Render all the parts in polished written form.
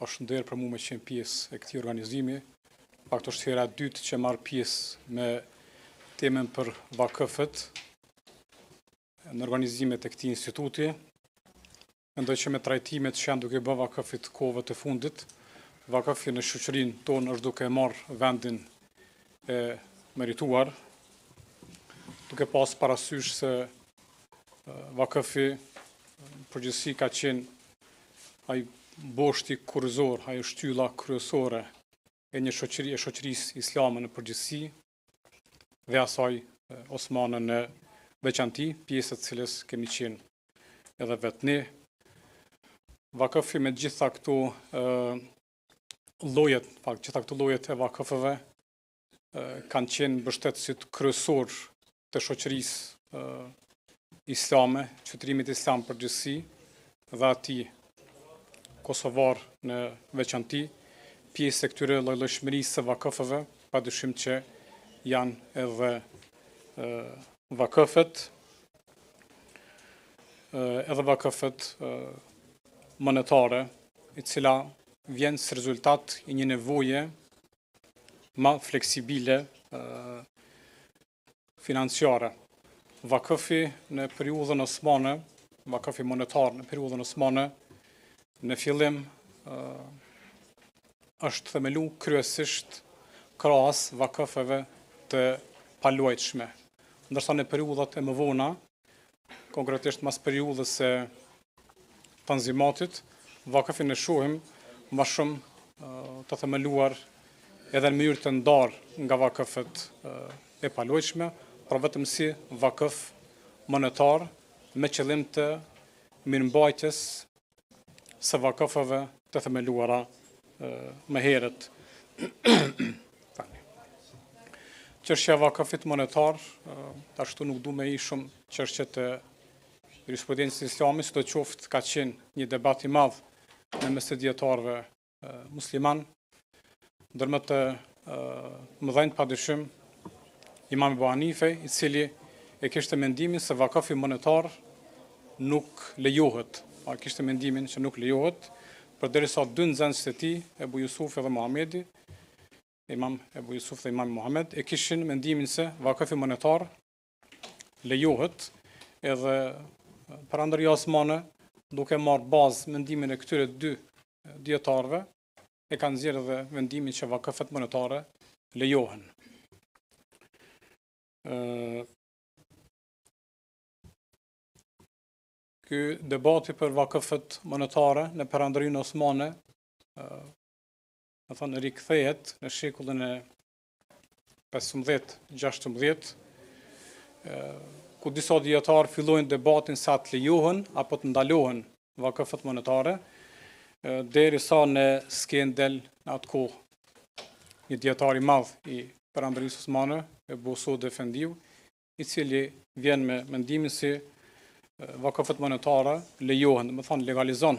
Është nder për mu me qenë pjesë e këtij organizimi. Në fakt është hera e dytë që marr pjesë me temën për vakëfet në organizimet e këtij instituti. Mendoj që me trajtimet që janë duke bë vakëfit kohëve të fundit, vakëfi në shoqërinë tonë është duke marrë vendin e merituar, duke pas parasysh se vakëfi në përgjithësi ka qenë ai boshti kurrizor, ajo shtylla kryesore e një shoqëri e shoqërisë islame në përgjithësi dhe asaj osmane në veçanti, pjesë e së cilës kemi qenë edhe vetë ne. Vakëfi me gjitha këto llojet, në fakt, gjitha këto llojet e vakëfeve kanë qenë mbështetësit kryesor të shoqërisë islame, qytetërimit islam në përgjithësi dhe atij kosovar në veçanti, pjesë e këtyre llojllojshmërisë së vakëfeve, pa dyshim që janë edhe vakëfet, edhe vakëfet monetare, e cila vjen si rezultat i një nevoje ma fleksibile financiare. Vakëfi në periudhën osmane, vakëfi monetar në periudhën osmane, në fillim është themelu kryesisht krahas vakëfeve të paluajtshme. Ndërsa në periudhat e mëvona, konkretisht mas periudhës së Tanzimatit, vakëfin e shohim ma shumë të themeluar edhe në mënyrë të ndarë nga vakëfet e paluajtshme, pra vetëm si vakëf monetar me qëllim të mirëmbajtjes së vakëfeve të themeluara më herët. Çështja e vakëfit monetar, tash këtu nuk du me hi shumë çështje të jurisprudencës islame, sidoqoftë ka qenë një debat i madh në mes të dijetarëve musliman, ndër më të mëdhenjtë pa dyshim, imam Ebu Hanife, i cili e kishte mendimin se vakafi monetar nuk lejohet, a kishte mendimin që nuk lejohet, përderisa dy nxënësit e tij, Ebu Jusufi dhe Muhamedi, imam Ebu Jusuf dhe imam Muhammed, e kishin mendimin se vakafi monetar lejohet edhe perandoria osmane duke marrë bazë mendimin e këtyre dy dijetarëve e kanë nxjerrë edhe vendimin që vakëfet monetare lejohen. Ë Ky debati për vakëfet monetare në perandorinë osmane, domethënë rikthehet në shekullin e 15, 16, ku disa dijetarë fillojnë debatin se a të lejohen apo të ndalohen vakëfet monetare, derisa në skenë del në atë kohë një dijetar i madh i perandorisë osmane, Ebu Suud Efendiu, i cili vjen me mendimin se vakëfet monetare lejohen, domethënë legalizon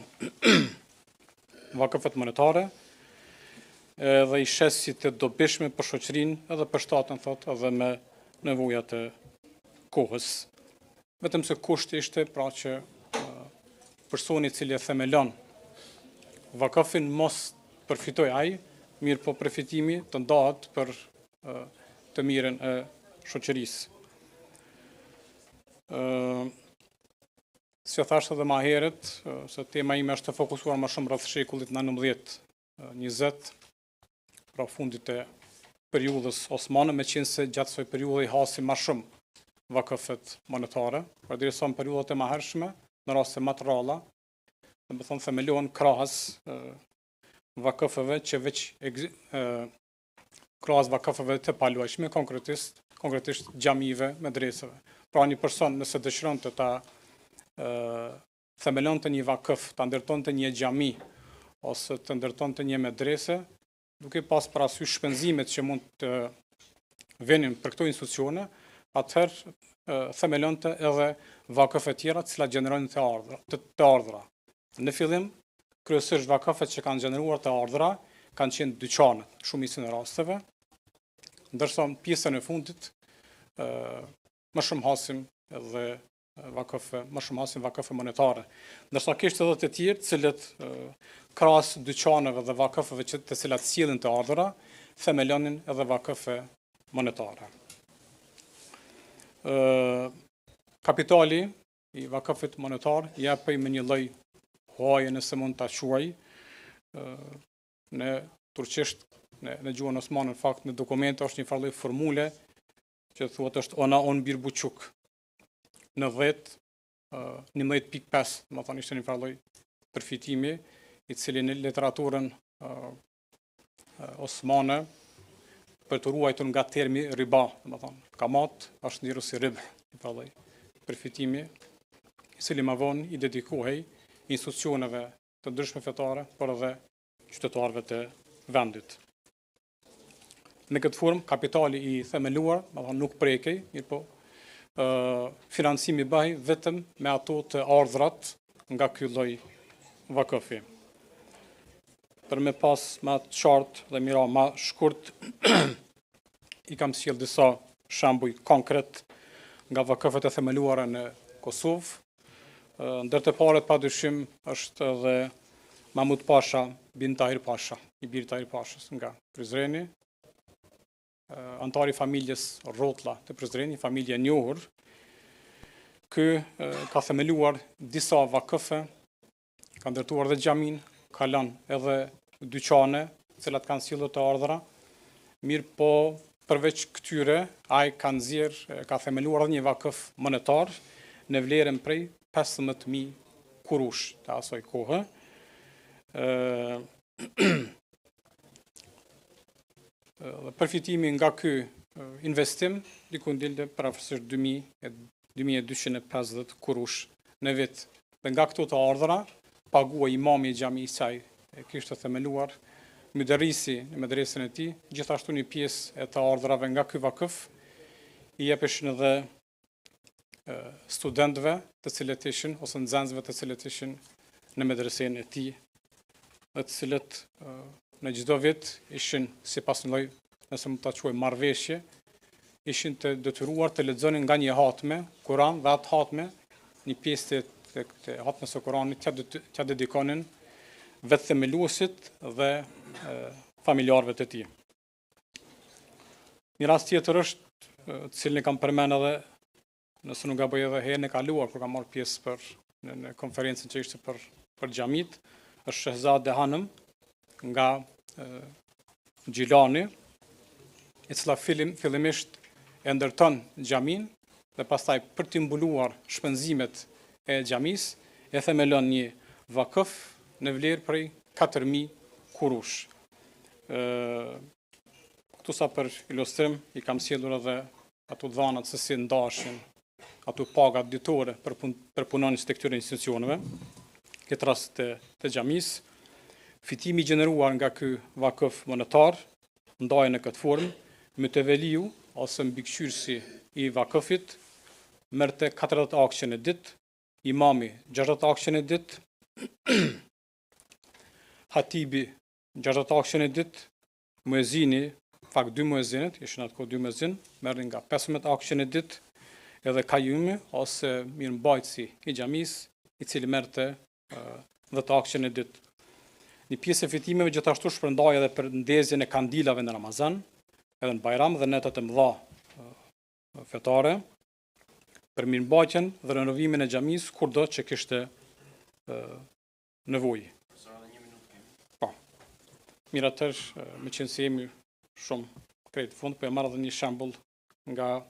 vakëfet monetare edhe i sheh si të dobishme për shoqërinë edhe përshtaten thotë edhe me nevojat e kohës. Vetëm se kushti ishte pra që personi i cili e themelon vakëfin mos përfitojë ai, mirëpo përfitimi të ndahet për të mirën e shoqërisë. Ë si e thashë edhe ma herët, se tema ime është e fokusuar më shumë rreth shekullit 19 20, pra fundit të periudhës osmane, meqenëse gjatë kësaj periudhe i hasim ma shumë vakëfet monetare, përderisa në periudhat e mahershme, në raste ma të rralla, domethënë themelohen krahas vakëfeve që veç krahas vakëfeve të paluajtshme, konkretisht, konkretisht xhamive, medreseve. Pra një person nëse dëshironte ta themelonte një vakëf, ta ndërtonte një xhami ose të ndërtonte një medrese, duke pas parasysh shpenzimet që mund të vinin për këto institucione, atëherë themelonte edhe vakëfe tjera të cilat gjenerojnë të ardhura, të, të ardhura. Në fillim, kryesisht vakëfet që kanë gjeneruar të ardhura kanë qenë dyqanet, shumicën e rasteve, ndërsa në pjesën e fundit ë më shumë hasim edhe Vakëfe, më shumë hasim vakëfe monetare. Ndërsa kishte edhe të tjerë, të cilët krahas dyqaneve dhe vakëfeve që të cilat sjellin të ardhura, themelonin edhe vakëfe monetare. Ë kapitali i vakëfit monetar jepej me një lloj huaje nëse mund ta quaj në turqisht në, në gjuhën osmane në fakt në dokumente është një farë lloj formule që thuhet është ona on bir buçuk në 10 11.5, domethënë ishte një farë lloj përfitimi i cili në literaturën osmane për t'u ruajtur nga termi riba, domethënë kamat është nxjerrë si ribh, një farë lloj përfitimi i cili më vonë i dedikohej institucioneve të ndryshme fetare, por edhe qytetarëve të vendit. Në këtë formë, kapitali i themeluar, domethënë nuk prekej, mirëpo, financimi bëhej vetëm me ato të ardhurat nga ky lloj vakëfi. Për me pas ma qartë dhe mira ma shkurt, i kam sjell disa shembuj konkret nga vakëfet e themeluara në Kosovë. Ndër të parët pa dyshim është edhe Mahmut Pasha bin Tahir Pasha, i biri Tahir Pashës nga Prizreni, anëtar i familjes Rrotlla të Prizrenit, familje e njohur. Ky ka themeluar disa vakëfe, ka ndërtuar edhe xhaminë, ka lënë edhe dyqane, të cilat kanë sjellë të ardhura. Mirëpo, përveç këtyre, ai ka nxjerr, ka themeluar edhe një vakëf monetar në vlerën prej 15.000 kurush të asaj kohe. Ë dhe përfitimi nga ky investim diku dilte përafërsisht 2250 kurush në vit. Dhe nga këto të ardhura paguhej imami i xhamisë që ai e kishte themeluar, myderrisi në medresën e tij, gjithashtu një pjesë e të ardhurave nga ky vakëf i jepeshin edhe studentëve të cilët ishin ose nxënësve të cilët ishin në medresenë e tij dhe të cilët në çdo vit ishin sipas një lloj, nëse mund ta quaj marrëveshje, ishin të detyruar të lexonin nga një hatme Kur'an dhe atë hatme një pjesë të të, të hatmes së Kur'anit t'ia t'ia dedikonin vetë themeluesit dhe e, familjarëve të tij. Një rast tjetër është, të cilin e kam përmend edhe nëse nuk gaboj edhe herën e kaluar kur kam marrë pjesë për në, në konferencën që ishte për për xhamit, është Shehzade Hanëm nga e, Gjilani, e cila fillim, fillimisht e ndërton xhaminë dhe pastaj për t'i mbuluar shpenzimet e xhamisë, e themelon një vakëf në vlerë prej 4000 kurush. Këtu sa për ilustrim i kam sjellur edhe ato dhanat se si ndashin ato pagat ditore për, pun, për punonjës të këtyre institucioneve, këtë rast të, të xhamisë. Fitimi i gjeneruar nga ky vakëf monetar ndahej në këtë formë, myteveliu ose mbikëqyrësi i vakëfit merrte 40 akçe në ditë, imami 60 akçe në ditë, hatibi 60 akçe në ditë, muezini, fakt dy muezinët, ishin atë kohë dy muezin, merrnin nga 15 akçe në ditë, edhe kajumi ose mirëmbajtësi i xhamisë, i cili merrte 10 akçe në ditë. Një pjesë e fitimeve gjithashtu shpërndahej edhe për ndezjen e kandilave në Ramazan, edhe në Bajram dhe netët e mëdha fetare, për mirëmbajtjen dhe renovimin e xhamisë kurdo që kishte nevojë. Po. Mirë atëherë, meqenëse jemi shumë krejt fund, po e marr edhe një shembull nga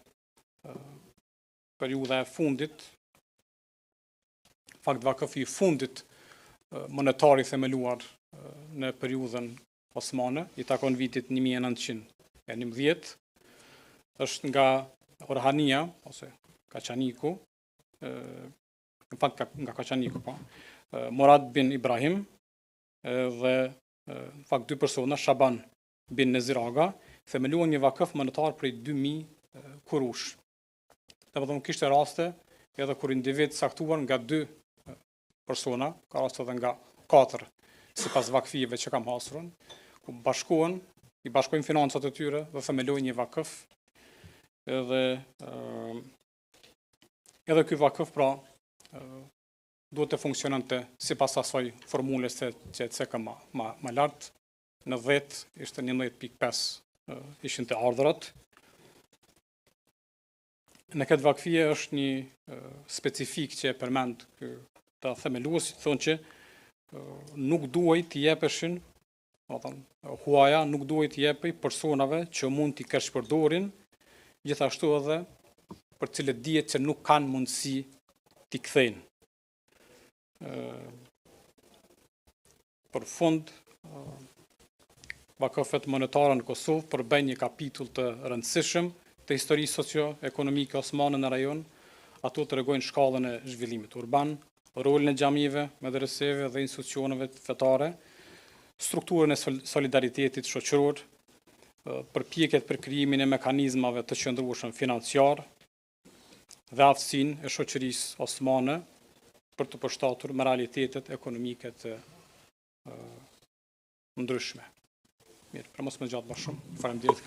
periudha e fundit, fakt vakëfi i fundit monetar i themeluar në periudhën osmane, i takon vitit 1911, është nga Orhania, ose Kaçaniku, në fakt nga Kaçaniku, po, Murad bin Ibrahim, dhe në fakt dy persona, Shaban bin Nezir Aga, themeluan një vakëf monetar prej 2000 kurush. Domethënë kishte raste edhe kur individ caktuar nga dy persona, ka raste edhe nga katër, sipas vakëfive që kam hasur, ku bashkohen, i bashkojnë financat e tyre dhe themelojnë një vakëf edhe ë. Edhe ky vakëf pra duhet të funksiononte sipas asaj formulës që e cekëm ma, ma, ma lart, në 10 ishte 11.5 ishin të ardhurat. Në këtë vakëfie është një specifikë që e përmend këta themeluesit, thonë që nuk duhej t'i jepeshin, domethënë, huaja nuk duhej t'i jepej personave që mund t'i keqpërdorin, gjithashtu edhe për cilët dihet që nuk kanë mundësi t'i kthejnë. Për fund, vakëfet monetare në Kosovë përbëjnë një kapitull të rëndësishëm të historisë socio-ekonomike osmane në rajon. Ato tregojnë shkallën e zhvillimit urban, rolin e xhamive, medreseve dhe institucioneve fetare, strukturën e solidaritetit shoqëror, përpjekjet për krijimin e mekanizmave të qëndrueshëm financiar, dhe aftësinë e shoqërisë osmane për t'u përshtatur me realitetet ekonomike të ndryshme. Mirë, për mos me zgjat më shumë. Faleminderit.